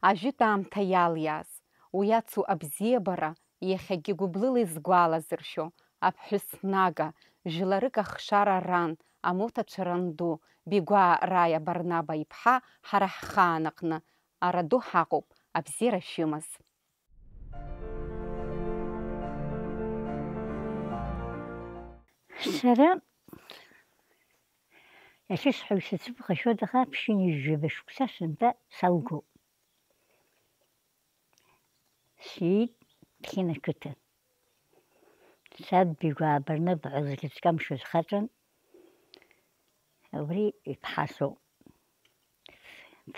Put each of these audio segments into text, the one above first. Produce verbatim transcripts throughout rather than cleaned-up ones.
Ажәытә аамҭа иалиааз, уи ацу абзиабара иахьагьы гәыблыла изгәалазыршәо, аԥҳәыс нага, жәларык ахшара ран, амоҭацәа ранду, Бигәаа Раиа Барнаба иԥҳа, ҳара ҳхаан аҟны, ара ду ҳаҟоуп, абзиара шәымаз. Сара иахьысҳәо исыцәыԥхашьоит, аха ԥшьынҩажәаба шықәса сынтәа салгоуп. Сиит Ԥхьына қыҭан. Саб Бигәаа Барнаба ҳәа зхьыӡ камшәоз хаҵан, убри иԥҳа соуп.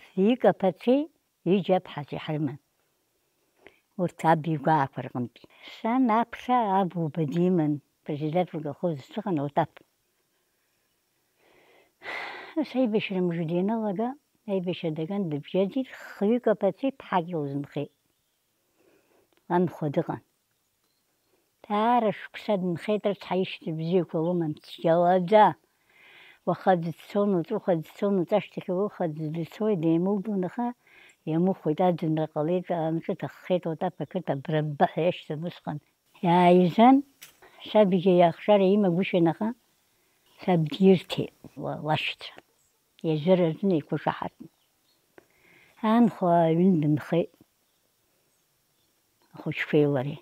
Фҩык аԥацәеи ҩыџьа аԥҳацәеи ҳрыман. Урҭ аб игәаақәа рҟынтә. Сан аԥхьа абуба диман, председатель колхоз дсыҟан, Отаԥ. Нас аибашьра мыжда ианалага, аибашьра даган дыбжьаӡит, хҩык аԥацәеи ԥҳак илзынхеит. Ланхәа дыҟан. Даара шықәса дынхеит, рыцҳа, ишьҭа бзиақәа лыман, цәгьалаӡа. Уаха дцон, уаҵәы уаха дцон, уаҵәашьҭахь уаха дцоит, деимылдон, аха иамыхәеит, аӡынра ҟалеит, амҿы ҭаххеит, Отаԥ ақыҭа Брабба ҳәа иашьҭан усҟан. Иааизан, сабгьы иахшара имагәышьан, аха саб дирҭеит ла-, лашьцәа. Иажәра рзын еиқәышаҳаҭын. Анхәа аҩны дынхеит. Ахәыҷқәеи лареи.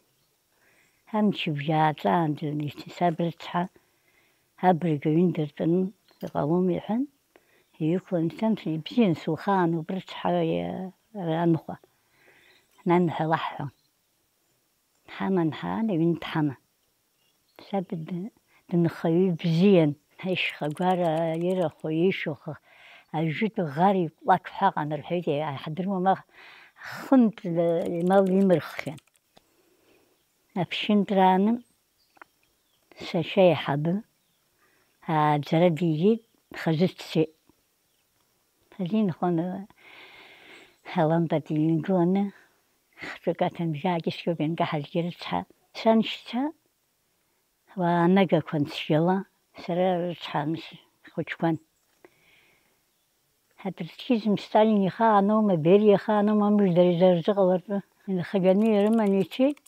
Амчыбжь ааҵаанӡа саб рыцҳа, абырг аҩны дыртәаны, иҟалом, иҳәан, иҩықәлан ицан, ибзиан сухаан убри, рыцҳа, иа-, анхәа, нанҳәа лаҳҳәон. Ҳаман ҳаан, аҩны дҳаман. Саб д-, дынхаҩы бзиан, ишьхагәара ирахәо, ишьоуха, ажәытә ӷар икәлақҳәа ҟан рҳәеит, иаҳдыруама, хынтә имал имырххьан. Аԥшьынтәрааны сашьа еиҳабы ааӡара дигеит, хазы дцеит. Ҳазинхоны алампа иҩнгыланы, хҿык аҭамжьаагьы сиоуп ианкаҳазгьы рыцҳа. Саншьцәа уаанагақәан цәгьала, сара рыцҳа, анс-, хәыҷқәан. Патриотизм Сталин ихааноума, Бериа ихааноума, мыжда изарзыҟалартә инхаганы ирыман ицеит.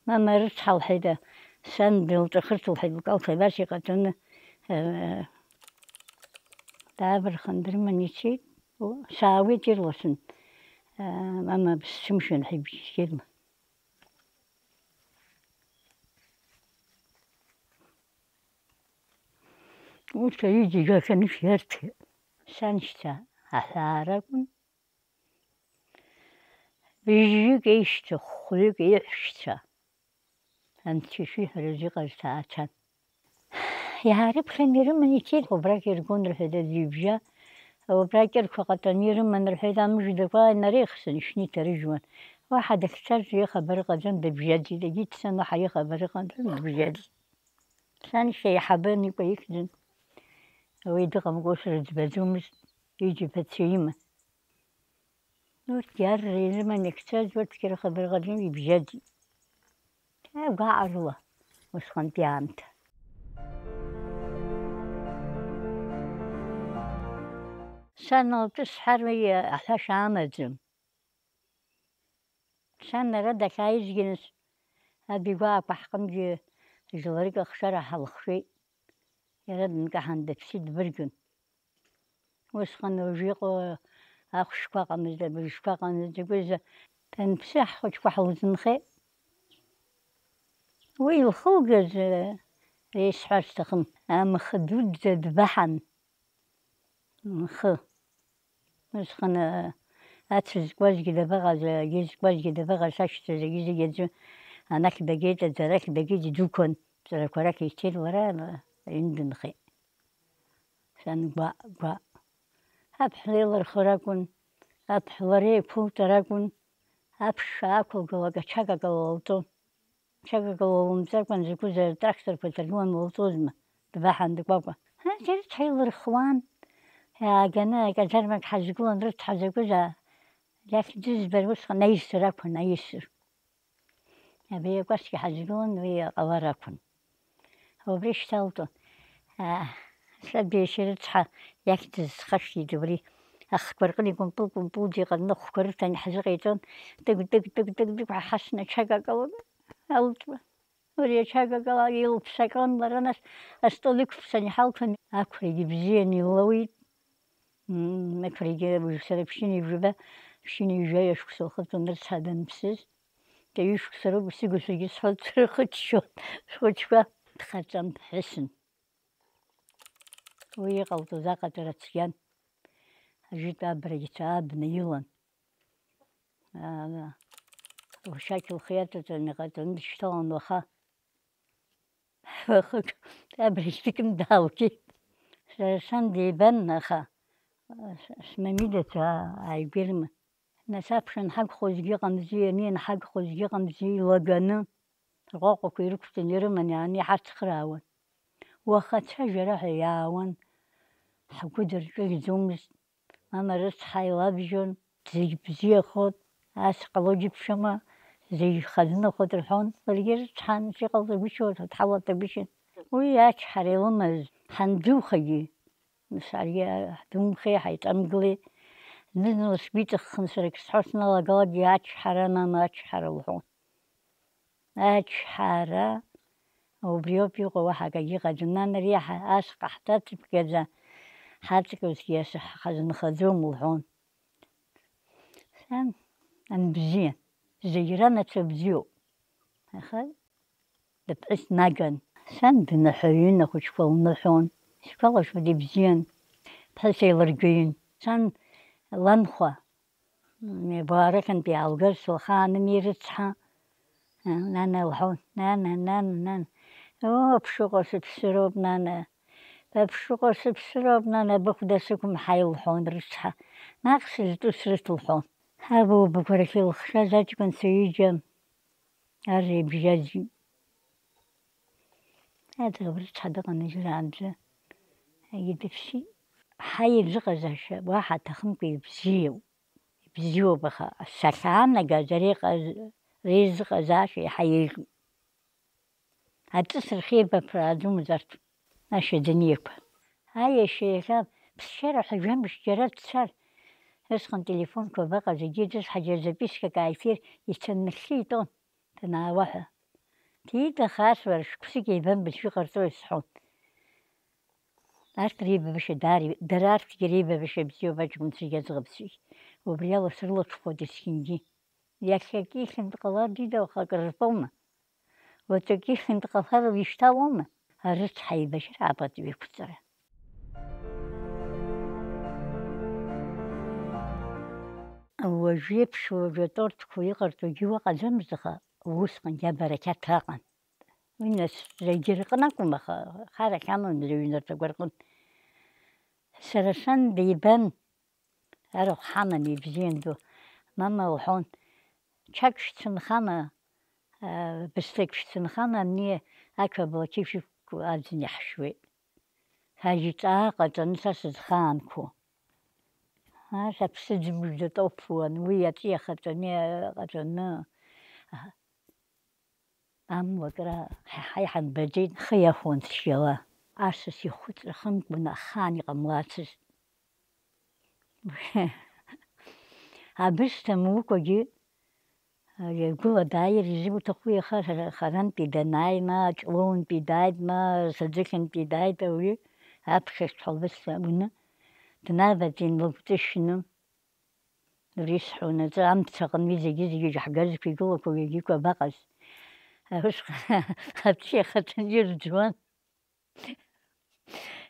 Мама рыцҳа лҳәеит, сан дылҵәахырц лҳәеит, лкалҭ абас иҟаҵаны, э, даавырхын дрыман ицеит. О, саауеит ирласны, э, мама сҽымшәан ҳәа ибжьеит. Урҭ аҩыџьагьы ахьынҩышьарҭа саншьцәа аҳәаа ракәын. Бжьҩык еишьцәа, хәҩык еиҳәшьцәа, анцәа ишиҳәарыз иҟаз ҭаацәан. Иаарыԥхьан ирыман ицеит, убрахь иргон рҳәеит аӡәы ибжьа, убра акьырқәа ҟаҵаны ирыман рҳәеит, амыждақәа инареихсын, ишьны иҭарыжьуан. Уаҳа дахьцаз ихабар ыҟаӡам, дыбжьаӡит, егьи дцан, уаҳа ихабар ыҟаӡам, дыбжьаӡит. Саншьа еиҳабы аникәа ихьӡын. Уи дыҟамкәа ус рыӡбаӡомызт, ҩыџьа ԥацәа иман. Урҭгьы арра ирыман иахьцаз, урҭгьы рхабарҟаҵаны ибжьаӡит. Гәаҟрыла усҟантәи аамҭа. Сан лтәы сҳәар уи аҳәаша амаӡам. Сан ара дахьааизгьы нас, абигәаақәа ҳҟынгьы жәларык ахшара ҳалхшәеит. Иара дынкаҳан дыԥсит, дбыргын. Усҟан уажә иҟоу ахәшәқәа ыҟамызт, абыржәқәа ыҟамызт, закәыза, данԥсы ҳхәыҷқәа ҳлызнхеит. Уи илхылгаз, э, исҳәар сҭахым, амхы дуӡӡа дбаҳан. Мхы. Усҟан, э, ацәа зкуазгьы дабаҟаз, агьи зкуазгьы дабаҟаз, сашьцәа зегьы-зегьы аӡәы анахь дагеит, аӡәы арахь дагеит, идәықәын, ҵәрақәа рахь ицеит, лара, э, аҩны дынхеит. Сан гәаҟ, гәаҟ. Аԥҳә леилырхыр акәын, аԥҳә лара еиқәылҵар акәын, аԥш аақәылгалак ачагага лалҵон. Ачагага лалымҵакәан закәызаалак тракторқәа ҭаргылан лалҵозма, дбаҳан дкәакәа. Ҳа, џьара ҽа илырхуан, иааганы аказармагь ҳазгылан, рыцҳа закәызаалак иахьӡызбар усҟан аисыр акәын, аисыр. Абри акәасқьа ҳазгылан, уи аҟалар акәын. Убри шьҭалҵон. Аа, саб иашьа рыцҳа иахьӡыз схашҭит убри. Ахқәа рҟны икәымпыл-кәымпылӡа иҟараны ахәқәа рыҭан иҳазыҟаиҵон, тыг-тыг, тыг-тыг, тыг ҳәа ҳасны аҽага акалон, алҵуан. Убри аҽага акала илԥсакуан лара, нас астол иқәԥсан иҳалҭон, ақәрагьы бзиан илоуит. М, ақәрагьы уажә сара ԥшьынҩажәаба, ԥшьынҩажәаҩа шықәса лхыҵуан рыцҳа даныԥсыз. Ҩышықәса роуп, сыгәышәагьы сҳәон, срыхыччон, схәыҷқәа дхаҵамԥҳәысын. Уи иҟалҵоз аҟаҵара цәгьан. Ажәытә абрагьцәа абна илан. Аа, лшьақь лхы иаҵаҵаны иҟаҵаны дышьҭалан уаха. Уахык абрагь дыкны даалгеит. Сара сан деибан, аха смамидацәа ааигәа ирыман. Нас аԥхьа анҳагхозгьы ыҟамзи, ани анҳагхозгьы ыҟамзи, илаганы, рҟәаҟәақәа ирықәтәаны ирыманы иааны иҳацхраауан. Уаха ацәажәара ҳәа иаауан. Ҳгәы дырҿыӷьӡомызт, мама рыцҳа илабжьон, зегь бзиахоит, ас ҟало џьыбшьома, зегь хазынахоит рҳәон, ларгьы рыцҳан, иҟалҵагәышьоз дҳалаҭагәышьан. Уи ачҳара илымаз ҳанӡыухагьы, Нас ари ҳдумхеи, ҳаиҵамгылеи. Зны-зынла сгәы иҵаххын, сара акы сҳәар сналагалакгьы, ачҳара, мама, ачҳара лҳәон. Ачҳара, убриоуп иҟоу, уаҳа акагьы ыҟаӡам. Нан, ари ҳа-, ас ҟаҳҵацыԥхьаӡа, ҳаҵкысгьы ас ҳхазынхаӡом лҳәон. Сан анбзиан, зегь ранацәа бзиоуп. Аха Дыԥҳәыс днаган. Сан дныҳәаҩын, ахәыҷқәа лныҳәон. Сгәалашәоит, ибзиан. Ԥҳәыс еилыргаҩын. Сан ланхәа, мебарахьынтә иаалгар, слхаанымеи рыцҳа. Нана лҳәон, нана, нана, нана. О, ԥшыҟәа сыԥсыроуп, нана. Ба ԥшыҟәа сыԥсыроуп, нана, быхәда сықәымҳаи лҳәон рыцҳа. Наҟ сызтәу срыҭ лҳәон. Абубақәа рахь илыхшаз аҷкәынцәа ҩыџьа Ар ибжьаӡит. Аӡӷаб рыцҳа дыҟан ижраанӡа, егьи дыԥсит. Ҳаи, рзыҟазаашьа уаҳа аҭахымкәа ибзиоуп, ибзиоуп, аха сахьаанагаз ари ҟаз-, реизыҟазаашьа иаҳа еиӷьуп. Аҵыс рхеибаԥрааӡомызт арҭ, ашьаӡаниақәа. Аиашьа иахьа ԥсшьара ҳәа жәамш џьара дцар, усҟан телефонқәа абаҟаз, егьи ӡыс ҳаџьа запискак ааиҭир, ицаны нахьхьи итәон. Данаауа ҳәа. Ҭиит, аха асуара шықәсык еибамбац, шәыҟарҵои сҳәон. Арҭ реибабашьа даара, дара арҭгьы реибабашьа бзиоуп аҷкәынцәагьы аӡӷабцәагьы. Убри ала срылаҽхәоит есқьынгьы. Иахьагьы ихьынтә ҟалар дида, аха акрыртәома? Уаҵәгьы ихьынтә ҟалар уишьҭалома? Арыцҳа еибашьра апату иқәҵара. Уажә еиԥш уажәы атортқәа иҟарҵогьы ыҟаӡамызт, аха усҟангьы абарақьаҭ ыҟан. Уи нас зегьы рҟны акәым, аха харахь амамзар аҩнырҵақәа рҟынтә. Сара сан деибан, арахә ҳаман ибзиан ду. Мама лҳәон, чак шәцынхама, аа, бысҭак шәцынхама, ани ақәабла қьышәқәа аӡын иаҳшьуеит. Ажьҵаа ҟаҵаны са сызхаанқәоу. Ас аԥсыӡ мыжда тоуфуан, уи аҵиа хаҵаны, ҟаҵаны. Амла акра ҳа-, ҳаиҳа нбаӡеит, ҳхы иахәон цәгьала. Асас ихәыцра хымкәаны ахаан иҟамлацызт. Абысҭа мукәагьы, гәыла дааир изуҭаху иаха, ҳара харантәи данааи, ма Ҷлоунтәи дааит, ма Саӡыхьынтәи дааит ауаҩы, аԥхьахьтә ҳәа лбысҭа уны, днаваҵин лыгәҵышьны. Уара исҳәо унаӡа, амца аҟны зегьы-зегьы ҳгазқәа игылақәо егьиқәа абаҟаз? Усҟан аԥсшьа ихаҭаны ирӡуан.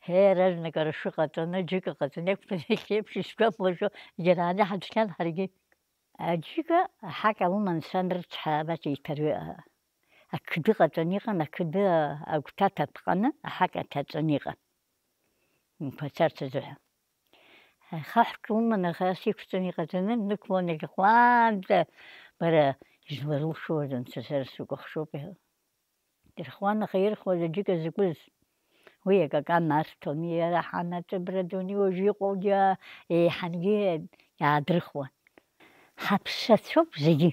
Ҳе, разнагара шыҟаҵаны, џьыка ҟаҵаны иақәтәаны иахьеиԥш исгәаблашәо, џьара ани ҳаҿхьан ҳаргьы. Аџьыка аҳаҟьа лыман сан рыцҳа абас еиҭарҩы, ақыды ҟаҵаны иҟан, ақыды агәҭа ҭаԥҟаны аҳаҟьа ҭаҵаны иҟан. Мқәацарц азыҳәа. Хаҳәк лыман, аха ас иқәҵаны иҟаҵаны днықәлон иахьахәлаанӡа, бара, изларылшоз анцәа сара сукәыхшоуп, иҳәо. Дырхуан, аха ирхуаз аџьыка закәыз? Уи акакан арҭон, иара ҳанаҵ абра адунеи уажә иҟоугьы еиҳангьы иаадрыхуан. Ҳаԥсацәоуп зегьы.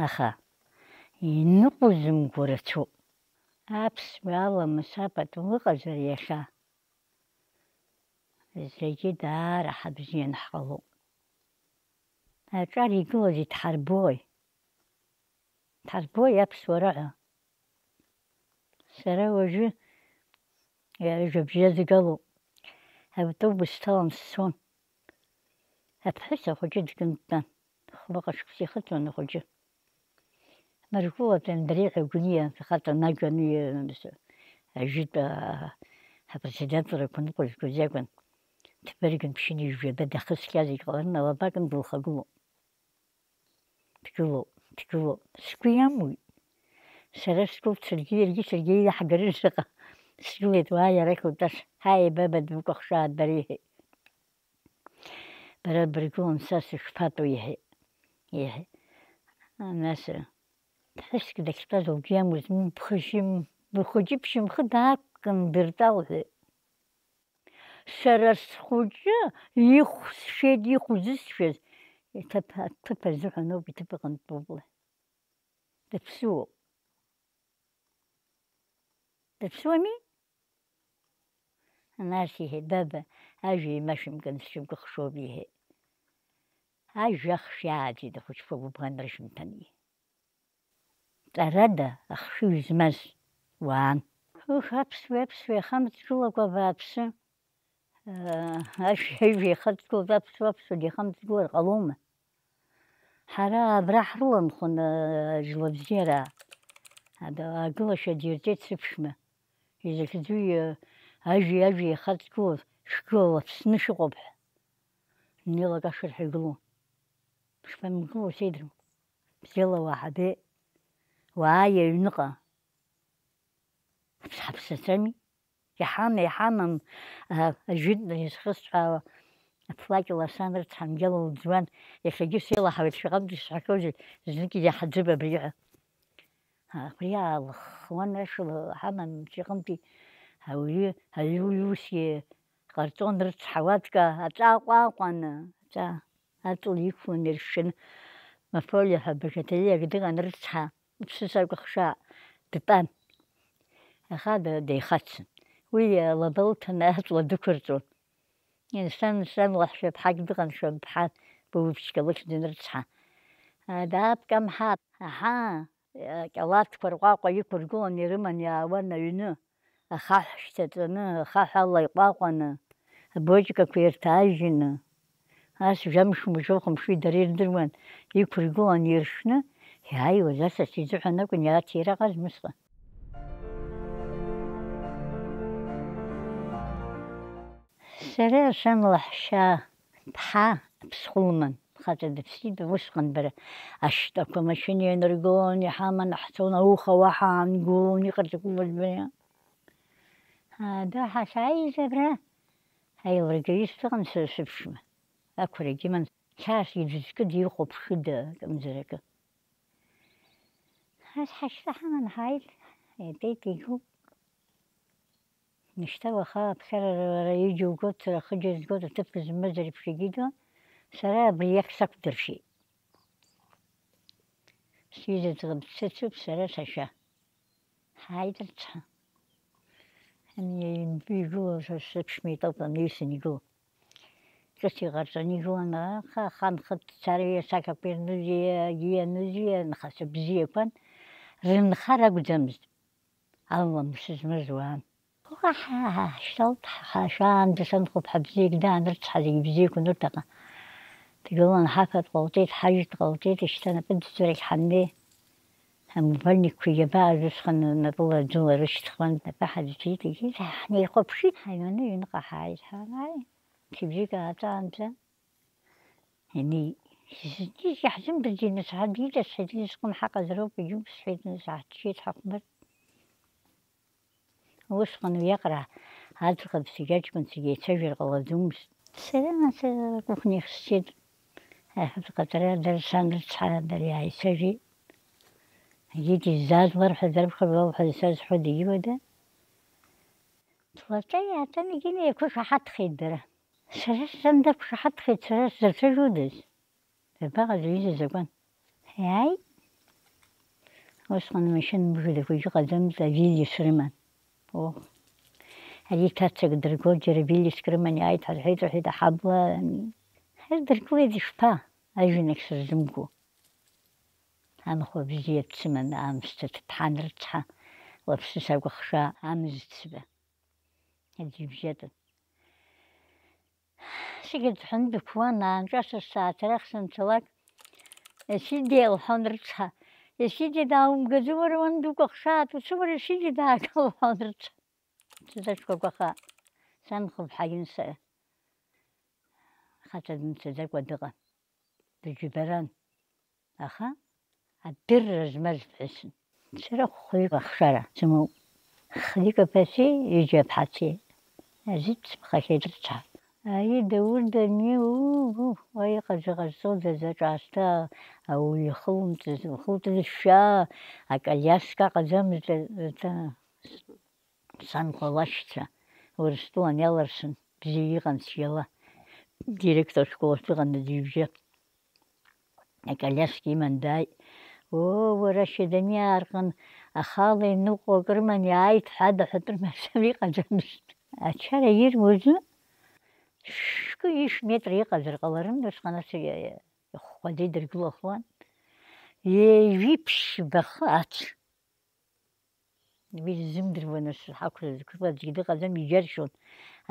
Аха иныҟәо зымгәа рацәоуп. Аԥсуа аламыс апату ыҟазар иахьа? Зегьы даара ҳабзиан ҳҟалоуп. Аҿар игылаз идҳарбои? Дҳарбои аԥсуара ҳәа? Сара уажәы ҩажәа бжьаӡгалоуп. Автобус сҭалан сцон. Аԥҳәыс ахәыҷы дкны дтәан. Хәбаҟа шықәса ихыҵуан ахәыҷы. Мыркәыла Андреи ҳәа Гәлиа ихаҵа Нагәа ани-, ажәытә, а, апредседателрақәа ныҟәызгоз иакәын. Ҭбыргын ԥшьынҩажәи жәаба дахысхьазеи ҟаларын, алаба кны дылхагылоуп. Дгылоуп, дгылоуп. Сгәы иамуит. Сара сгәылт саргьы иаргьы саргьы иаҳгарыз шаҟа. Сгылеит уаа иара ихылтәас. Ҳаи, баба дбыкәыхшааит бара, иҳәеит. Бара быргылан, са сышԥатәу, иҳәеит, иҳәеит. Нас, ԥҳәыск дахьтәаз лгәы иамуит, бхы-шьым-, бхәыҷы-ԥшьымхы даақәкын дыртәа лҳәеит. Сара схәыҷы ихә сшеит, ихә зысшаз, иҭыԥ, аҭыԥ азыҳәан ауп, иҭыԥ аҟынтә убла. Дыԥсуоуп. Дыԥсуами? Нас иҳәеит, баба, ажәа еимашәымкын сшыбкәыхшоуп, иҳәеит. Ажәа ахш иааӡеит ахәыҷқәа гәыбӷан рышьамҭангьы. Ҵарада ахшыҩ змаз уаан. Ух, аԥсуа, аԥсуа иахамҵгылакәа абааԥсы. Ашәа, ажәа ихаҵгылоз аԥсуа, аԥсуа дихамҵгылар ҟалома? Ҳара абра ҳрыланхон, ажәлабзиараа. Ада-, агылашьа дирҵеит сыԥшәма. Изахьӡу, ажәеи-ажәеи ихаҵгылоз, шәгылала Аԥсны шәыҟоуп ҳәа. Днеилак ашырҳәа игылон. Шԥамгыло, сеидру? Бзиала уаҳабеит. Уааи аҩныҟа. Ҳаԥсацәами? Иҳама, иҳамам, а, ажәытәла изхысҳәаауа, аԥлакьала сан рыцҳа мгьала лӡуан, иахьагьы сеилаҳауеит, шәаҟантә исҳәахьоузеи, знык иаҳаӡып абри ҳәа. Абри аалыхуан ашла ҳамам, иҟынтәи ауаҩы, аҩы усгьы ҟарҵон, рыцҳа уаҵәҟьа аҵаа ҟәаҟәаны, аҵаа аҵла иқәланы иршаны, Мафолиа ҳәа баӷьаҭаҩык дыҟан, рыцҳа, иԥсыз акәыхшаа дтәан. Аха деихацын. Уи лаба лҭаны аҵла дықәырҵон. Сан, сан лаҳәшьа ԥҳак дыҟан, шәа ԥҳа быуԥшька лыхьӡын рыцҳа. Даапкамҳа, аҳа, акьалаҭқәа рҟәаҟәа иқәыргыланы ирыман иаауан аҩны, ахаҳә шьҭаҵаны, ахаҳә ала иҟәаҟәаны, абочкақәа ирҭаажьны, ас жәамш мыжәо хымши дара ирдыруан, иқәыргыланы иршны, иааиуаз асас изыҳәан акәын иааҭира ҟазмысҟа. Сара сан лаҳәшьа ԥҳа аԥсхәы лыман, лхаҵа дыԥсит, усҟан бара ашьтәақәа амашьына ианыргон, иҳаман, ҳцон, ауха уа ҳаангылон, иҟарҵақәоу бара. Ада ҳахьааиз абра, аилыргаҩыс дыҟан сара сыԥшәма. Ақәрагьы иман, хьаас иӡызкыда, ихәаԥшыда, акымзаракы. Ас ҳашьҭа ҳаман ҳааит, итәеит, игылт. Мышьҭа уаха аԥхьара лара иџьоугоит, сара ахыџьа згоит, аҭыԥ змаз реиԥш егьидо, сара абри иахь сақәдыршәеит. Сҩыза ӡӷаб дсыцуп, сара сашьа. Ҳааит рыцҳа. Ани аҩнтәы игылоу са сыԥшәма итәоуп, анаҩсан игылоу. Ҿыц иҟарҵаны игылан, аха ахан хыҵәцара иасақьақәа ирныз, иагьы ианыз, ианхацәа бзиақәан, рынхара акәӡамызт. Алламыс змаз уаан. Уаҳа ҳашьҭалт, ҳа-, ҳашаанӡа санхәыԥҳа бзиак даан, рыцҳа зегьы бзиақәан урҭ аҟа. Дгылан ҳаԥхьа дҟалҵеит, ҳажәытә ҟалҵеит, ишьҭа напыдҵарахь ҳаннеи. Амувальникқәа иабааз усҟан напыла аӡыла рышьҭхуан, напы ҳадҵеит, егьи ҳнеихәаԥшит, ҳаҩны аҩныҟа ҳааит, ҳааи, мчыбжьык ааҵаанӡа. Ани, сзыдиз иаҳзымбаӡеи, нас, ҳадиҵас ҳәа, ди зҟны ҳаҟазароуп, егьи ус сҳәеит, нас, ҳаччеит, ҳахәмарт. Усҟан уиаҟара аӡӷаб зегь аҷкәын зегь еицәажәар ҟалаӡомызт. Сара, нас, акухниахь сцеит. Аиҳаб ҟаҵара дара сан рыцҳара дара иааицәажәеит. Егьи диззааз ларҳәазар акәхап, лалҳәаз сазҳәо дагьуада? Длаҵа иааҵан, егьи неиқәышаҳаҭхеит дара. Сара сзын дақәшаҳаҭхеит, сара сзацәажәодаз. Дабаҟаз аҩыза азакәан? Иааит. Усҟан амашьына мыждақәагьы ыҟаӡамызт, авиль срыман. Оҳ. Ари ҭацак дырго, џьара вилиск рыманы иааит ҳәа рҳәеит, рҳәеит, аҳабла. Ҳа дыргылеит, ишԥа, ажәҩан ахь сырзымго. Анхәа бзиа дсыман, аамсҭа ҭыԥҳан рыцҳа, лыԥсы сакәыхшаа амзцба. Аӡә ибжьадан. Сигьы ӡҳәаны дықәлан, аанҿасыр сааҭ арахь санцалак, Есиде, лҳәон рыцҳа, Есиде, дааумгаӡо, уара уан дукәыхшаат, уцы, уара Есиде даага, лҳәон рыцҳа. Сыдашкәакәаха, сан хәыԥҳагьын сара. Хаҵа дымцаӡакәа дыҟан. Дыџьбаран. Аха адырра змаз ԥҳәысын. Сара хәҩык ахшара сымоуп. Хҩык аԥацәеи ҩыџьа аԥҳацәеи. Азыцԥхахьеит рыцҳа. Ари Даур Дани, уу, уу, уа иҟаӡа ҟазҵода, заҿаасҭа ауаҩы ихылымҵыз, ухылҵыз шәа, акалиаска ҟаӡамызт, ата, Санхәа лашьцәа Урыстәылан иаларшан, бзиа иҟан цәгьала. Директор школ ахь дыҟан аӡәы ибжьы. Акалиаска иман дааит. Оо, уара, шьадами арҟан ахала иныҟәо акрыман иааит ҳәа даҳәатәыр мацара иҟаӡамызт. Ачара ируазы шәкы иш метра иҟазар ҟаларын, усҟан ацәгьа ихәхәаӡа идыргылахуан. Ҩажәи ԥшьба хы ацә. Уи ззымдыруа нас ҳақәра зқәыԥа аӡәгьы дыҟаӡам, иџьаршьон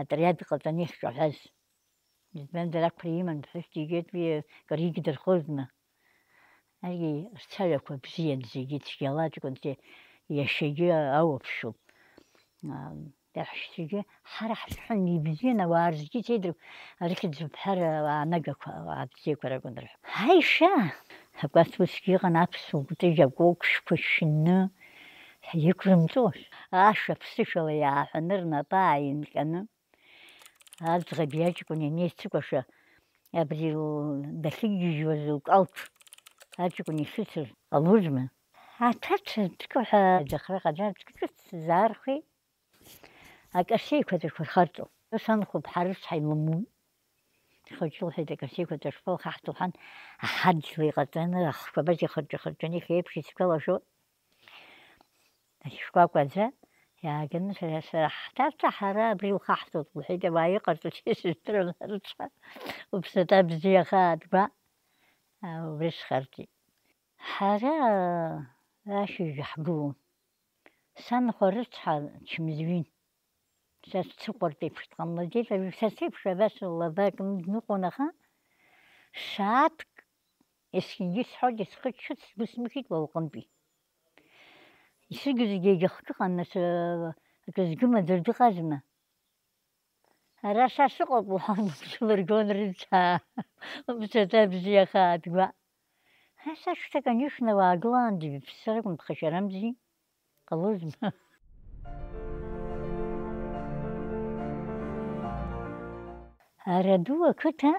атриад ҟаҵаны иахьҿаҳәаз. Избанзар, ақәра иман ԥҳәыск игеит, уи акыр игдырхозма. Ари рцаҩақәа бзиан зегьы, цәгьала аҷкәынцәа иашьагьы ауаԥшьоуп. Ам, Иаҳәшьцәагьы ҳара ҳшәҳәон, ибзиан, ауаа рзгьы сеидру, рыхьӡ уҳәар, аанагақәа, ауаа бзиақәа ракәын рҳәон. Ҳаи, ша! Акәац усгьы иҟан аԥсуа кәтыжь акәокәшқәа шьны, ҳиқәрымҵоз, ашәа ԥсышәала иааҳәаны рнапы ааинҟьаны, аӡӷаб иаҷкәын ианеицыкәаша, абри л-, дахьыгьежьуаз лкалҭ аҷкәын ишыцыз ҟалозма? Аҭаца ҭкы ҳәа аӡахра ҟаҵа ҿыц заархәеит. Акасеиқәаҵәақәа рхарҵо. Ус анхәыԥҳа рыцҳа илымун. Ихәыҷы лҳәеит, акасеиқәаҵәа шԥалхаҳҵо ҳәан, аҳаџьла иҟаҵаны, ахқәа абас ихырҿы-хырҿаны ихеиԥш исгәалашәо. Шкәакәаӡа иааганы сара, сара ҳҭаца ҳара абри лхаҳҵоит, лҳәеит, ауаа иҟарҵо сыздырам, рыцҳа, уԥсаҭа бзиахааит, гәа, а, убри схарҵеит. Ҳара ашьыжь ҳгылон. Санхәа рыцҳа, чмазаҩын. Са сцыҟәарҭеиԥш дҟамлаӡеит, са сеиԥш абас лаба кны дныҟәон, аха сааҭк, есқьынгьы сҳәоит, исхыччоит, сгәы смыхьит уа лҟынтәи. Исыгызгьы егьахкы ыҟан, нас, акы згым аӡәыр дыҟазма? Ара са сыҟоуп, уҳәан, лгон рыцҳа, уԥсаҭа бзиахааит, гәа. Ҳа сашьҭа, конечно, уаагылаанӡа иԥсыр акәын, ԥхашьарамзи, ҟалозма. Араду ақыҭа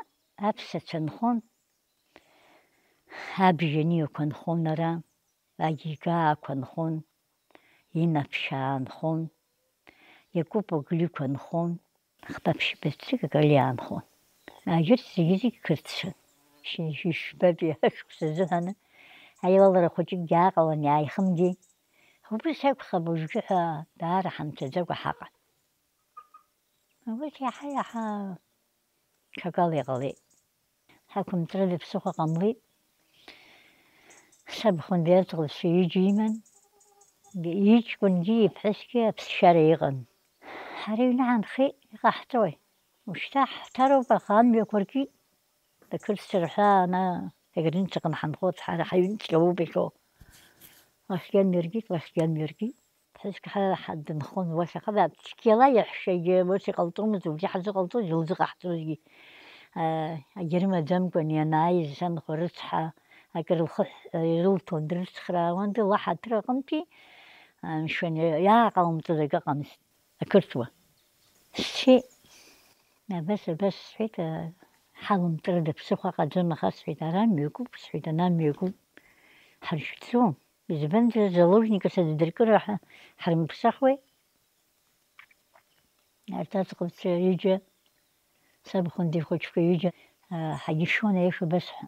аԥсацәа нхон, абжьаниақәа нхон ара. Агьигақәа нхон, инаԥшьаа нхон, иакәыпа гәлиқәа нхон, хԥа ԥшьба цык акалиаа нхон. Агьырҭ зегьы-зегь қырҭцәан. Шьыжьбатәи ашықәс азыҳәаны аилалара хәыҷыкгьы ааҟалан иааихымгеи. Убыс акәхап, уажәгьы ҳәа даара ҳамцаӡакәа ҳаҟан. Убыс иаҳа-иаҳа ҽакала иҟалеит. Ҳақәымҵрыда ԥсыхәа ҟамлеит. Саб Хәындаиа Ҭҟәлацәа ҩыџьа иман. Иҷкәынгьы иԥҳәысгьы аԥсшьара иҟан. Ҳара аҩны ҳаанхеит, иҟаҳҵои? Ушьҭа ҳҭароуп, аха амҩақәа ркит. Ақырҭцәа рҳәаа, ана, аграница аҟны ҳанхоит, ҳара ҳаҩныҵҟьа ауп иахьоу. Уахьгьы амҩа ркит, уахьгьы амҩа ркит. Ԥҳәыск ҳара ҳа-, дынхон уахь, аха цқьала иаҳәшьагьы ус иҟалҵомызт, убри ҳзыҟалҵоз, илзыҟаҳҵозгьы, аа, егьырмаӡамкәан ианааиз санхәа рыцҳа, акыр лхыҳәҳәа ирылҭон, дрыцхраауан, ди лаҳаҭыр аҟынтәи, аа, мшәан, иааҟалымҵоз акы ыҟамызт, ақырҭуа. Сцеит. Абас, абас сҳәеит, аа, ҳалымҵрыда ԥсыхәа ҟаӡам, аха сҳәеит, ара мҩакуп, сҳәеит, ана мҩакуп, ҳаршәӡом. Избанзар, заложникс адыркыра ҳәа ҳрымԥсахуеи? Арҭ аӡӷабцәа ҩыџьа, саб Хәындаиа ихәыҷқәа ҩыџьа, а, ҳагьышьуан, аиаша басҳәа.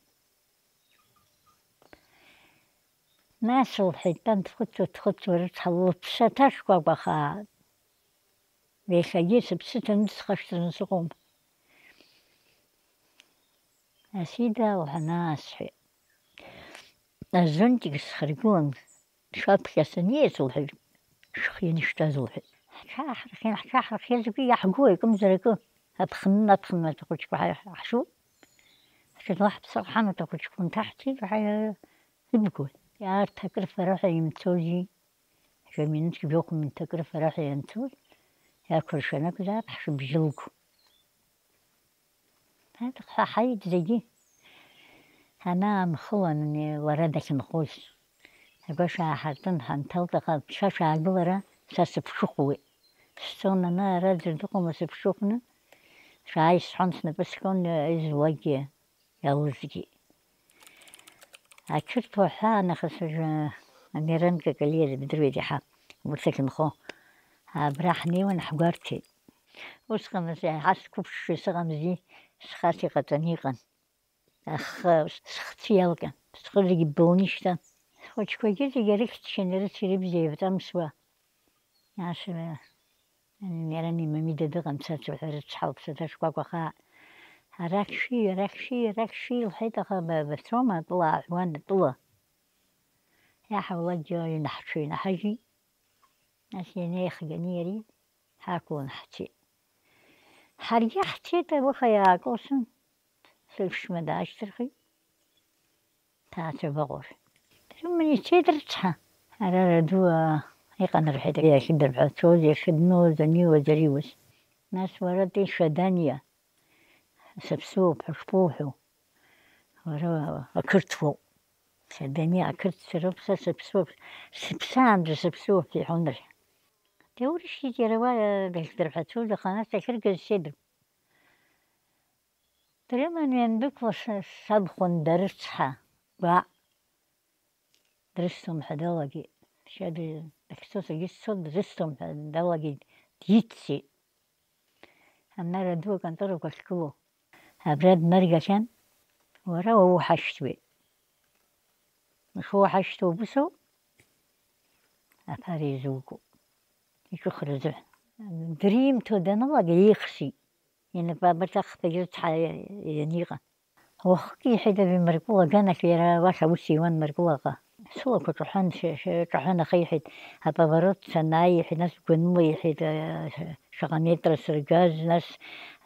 Нас, лҳәеит, тан дхәыцуа, дхәыцуа, рыцҳа, лыԥсы аҭашкәакәахааит. Иахьагьы сыԥсы ҭаны дсхашҭраны сыҟоума? Асида лҳәан аасҳәеит. Азонтик схаргылан, шәаԥхьа саниас, лҳәеит, шәхы ианышәтәаз, лҳәеит. Ҳҽааҳархиан, ҳҽааҳархиаз акы иаҳгои, акымзар акы, аԥхынын, аԥхынра хәыҷқәа ҳа-, ҳаҳшуп. Ҳҽыдлаҳԥсар ҳамаҭәа хәыҷқәа нҭаҳҵеит, ҳа-, ибгои? Иаарҭ акрыфара ҳәа имцози, жәа минуҭк жәохә минуҭ акрыфара ҳәа ианцоз, иақәыршәаны акәзаап ҳшыбжьылго. Ҳаит, ҳаит зегьы. Ҳанаамхылан, лара дахьынхоз. Агәашә ааҳартын, ҳанҭалт, аха ԥшьа шаагылара са сыԥшыхәуеит. Сцон аны, ара аӡәыр дыҟоума сыԥшыхәны? Шааи сҳәон, снапы сҟьон, изулакгьы иалызгьы. Ақырҭуа ҳәа нахыс уажәы Амиран Какалиа дыбдыруеит иаҳа, урҭ ахьынхо. Абра ҳнеиуан, ҳгәарҭеит. Усҟан еиҳа сқәыԥшшәа сыҟамзи, схаҵа иҟаҵаны иҟан. Аха схцәы иалҟьан, схы зегьы ббылны ишьҭан. Схәыҷқәагьы зегьы рыхьчан, ирыци-рыбзи еивҵамсуа. Нас, э, Мирани Мамида дыҟамцац уҳәа рыцҳауп, сара шкәакәа хаа. Арахь шәи, арахь шәи, арахь шәи, лҳәеит, аха ба-, бацома атәыла ааҳәуан, атәыла. Иаҳаулакгьы инаҳҽыҩнаҳажьит. Нас ианеихганы иареи ҳақәлан ҳцеит. Ҳаргьы ҳцеит, ауха иаакылсын, сыԥшәма даашьҭырхит. Ҭаацәа баҟоуп. Рыман ицеит рыцҳа. Ара раду, аа, иҟан рҳәеит, иахьыдырҳәацәоз, иахьыднылоз, аниуаз, ариуаз. Нас уара, тишадание, сыԥсуоуп ҳәа шԥоуҳәо? Уара ақырҭуоуп. Садание ақырҭцәа роуп, са сыԥсуоуп. Сыԥсаанӡа сыԥсуоуп, иҳәон рҳәа. Дыурышьҭит иара уа, дахьдырҳәацәоз, аха нас дахьыргаз сеидру. Дрыманы иандәықәла са-, сабхәында рыцҳа, гәаҟ. Дрысҭом ҳәа далагеит. Шьа ды-, дахьцо саргьы сцо, дрысҭом ҳәа далагеит, диццеит. Анара ду аконторақәа ахьгылоу. Абра днаргахьан, уара уоуҳашьҭуеит. Ушуҳашьҭоу убысоуп, аԥара изугоуп. Иҿыхра азыҳәан. Дримҭо данылага, еихсит. Инапы абарҭ ахԥагь рыцҳа ианиҟа. Уахык иҳәеит абри Маркәыла аганахь, иара уахь аус иуан Маркәылаҟа. Сылақәа ҿаҳәан, ш-, ш-, ҿаҳәан, аха иҳәеит, аповорот санааи, иҳәеит, нас гәаныла иҳәеит, а, ш-, шаҟа метра сыргаз, нас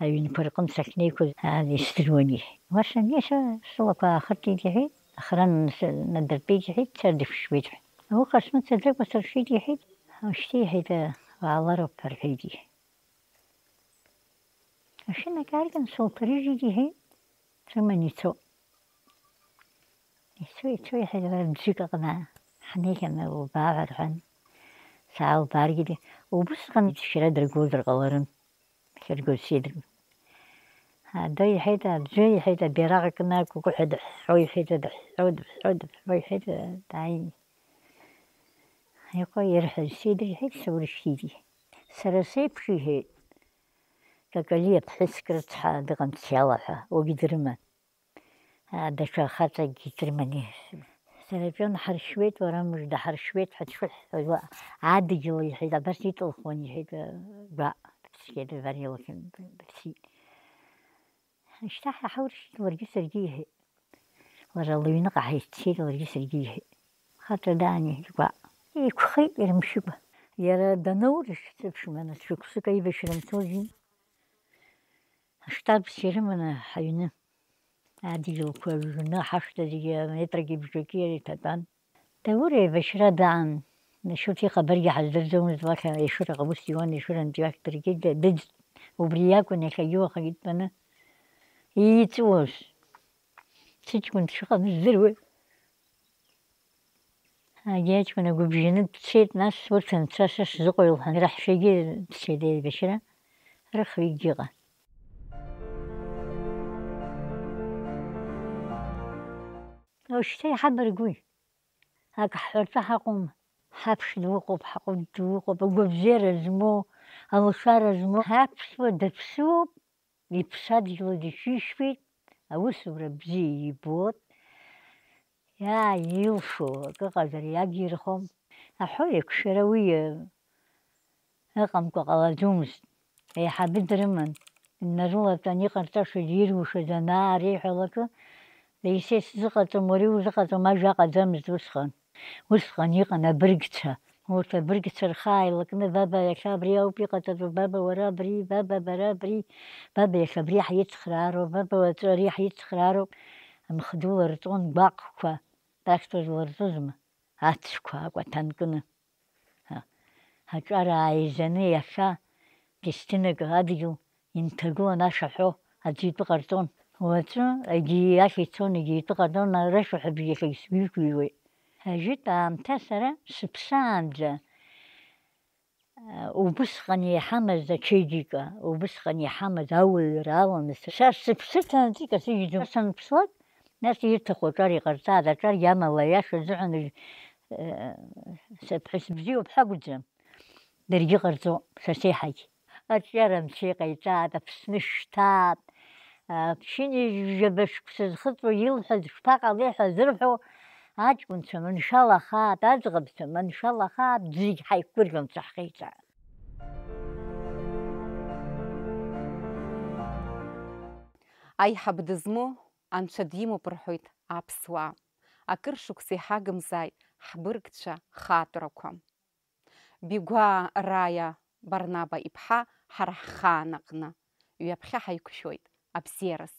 аҩнқәа рҟынтә сахьнеиқәыз, а, исдыруан иҳәеит. Уа саннеи, са сылақәа аахыртит иҳәеит, ахран с-, надыртәеит иҳәеит, сардышәшәуеит ҳәа. Ауха смыццаӡакәа сыршеит иҳәеит, ушьҭа иҳәеит, а, уаалароуп ҳәа рҳәеит иҳәеит. Машьынак иаарган, сылҭарыжьит иҳәеит, сыман ицо. Ицо, ицо, иҳәеит, лара бжьык аҟны ҳнеихьан, лбаа ҳәа рҳәан, саалбааргьы, убысҟан ишьра дыргозар ҟаларын, хьыргоз сеидру. Адо иҳәеит, аӡәы иҳәеит, абираҟ кны акәкәыҳәа дыҳәҳәо, иҳәеит, дыҳәҳәо, дыҳәҳәо, дыҳәҳәо, иҳәеит, дааин. Иҟоу ирҳәаз сеидру, иҳәеит, саурышьҭит. Сара сеиԥш, иҳәеит, Какалиа ԥҳәыск рыцҳа дыҟан Цәиала ҳәа, уигьы дрыман. Даҽа хаҵакгьы дрыман. Сара Ҷон ҳаршьуеит, уара мыжда ҳаршьуеит ҳәа дшыҳәҳәоз, адгьыл, иҳәеит, абас иҵылхуан, иҳәеит, гәаҟ, дыԥсхьеит, Вариа лахьынтә дыԥсит. Шьҭа ҳа ҳаурышьҭит, ларгьы саргьы, иҳәеит. Лара лыҩныҟа ҳаиццеит, ларгьы саргьы, иҳәеит. Хаҵа даан, иҳәеит, гәаҟ. Еиқәхеит ирымшьыкәа. Иара даноурышьҭ, сыԥшәма, нас шықәсык аибашьра мцози. Аштабс ирыманы ҳаҩны. Адгьылқәа ҩны ҳашҭа зегьы аметрагьы бжаки иара иҭатәан. Даур еибашьра даан, Шьурҭ ихабаргьы ҳаздырӡомызт, уахь аешыраҟа ус иуан, Ешырантәи уахь дыргеит, дыӡт. Убри иакәын иахьагьы уахагьы дтәаны ииҵуаз. Сыҷкәын дшыҟамыз здыруеи? Егьи аҷкәын агәыбжьаны дцеит, нас урҭ анцәа са сзыҟоу илҳәан, раҳәшьагьы дцеит еибашьра, рыхҩыкгьы ыҟан. Ушьҭа иҳабаргәи? Ак ҳҳәартәы ҳаҟоума? Ҳаԥшӡа ыҟоуп, ҳаҟәыд ду ыҟоуп, агәабзиара змоу, алшара змоу. Аԥсуа даԥсуоуп, иԥсадгьыл дышьышьуеит, аусура бзиа ибоит, иааилшо акы ыҟазар иагирхом. Аҳәо еиқәшәара уи, э, ыҟамкәа ҟалаӡомызт. Еиҳабы дрыман, днарылатәан, иҟарҵашаз, ирушаз анаареиҳәалакы, Исес зыҟаҵом, уара иузыҟаҵом ажәа ыҟаӡамызт усҟан. Усҟан иҟан абыргцәа. Урҭ абыргцәа рхы ааилакны, баба, иахьа абри ауп иҟаҵатәу, баба, уара абри, баба, бара абри, баба, иахьа абри ҳицхраароуп, баба, уаҵәы ари ҳицхраароуп. Амхы ду ларҵон гәаҟқәа, рахьтә ларҵозма, ацәқәа акәа ҭанкны. Ҳа-, ҳаҿар ааизаны иахьа Кристинак адгьыл инҭагылан ашәа ҳәо аӡәы итәы ҟарҵон. Уаҵәы егьи иахь ицон, егьи итәы ҟарҵон, арашәа ҳәа бжьахьагь сгәыҩуеит. Ажәытә аамҭа сара сыԥсаанӡа, а, убысҟан иҳамаз ачеиџьыка, убысҟан иҳамаз ауаҩра аланы са, са сыԥсы ҭанаҵы икасыжьӡом. Санԥслак, нас ирҭаху аҿар иҟарҵааит, аҿаргьы амала аиаша азыҳәан, э, сыԥҳәыс бзиоуп ҳәа акәӡам. Даргьы ҟарҵо, са сеиҳагь. Аҿиара мчы иҟаиҵааит, Аԥсны шьҭаап, ԥшьынҩажәаба шықәса зхыҵуа илҳәаз шԥаҟалеи ҳәа зырҳәо, аҷкәынцәа маншәалахааит, аӡӷабцәа маншәалахааит, зегь ҳаиқәгәырӷьон, саҳхеиҵааит. Аиҳаб дызмоу Анцәа димоуп рҳәоит аԥсуаа. Акыр шықәса иҳагымзааит ҳбыргцәа хаатәрақәа. Бигәаа Раиа Барнаба иԥҳа ҳара ҳхаан аҟны, ҩаԥхьа ҳаиқәшәоит, абзиараз.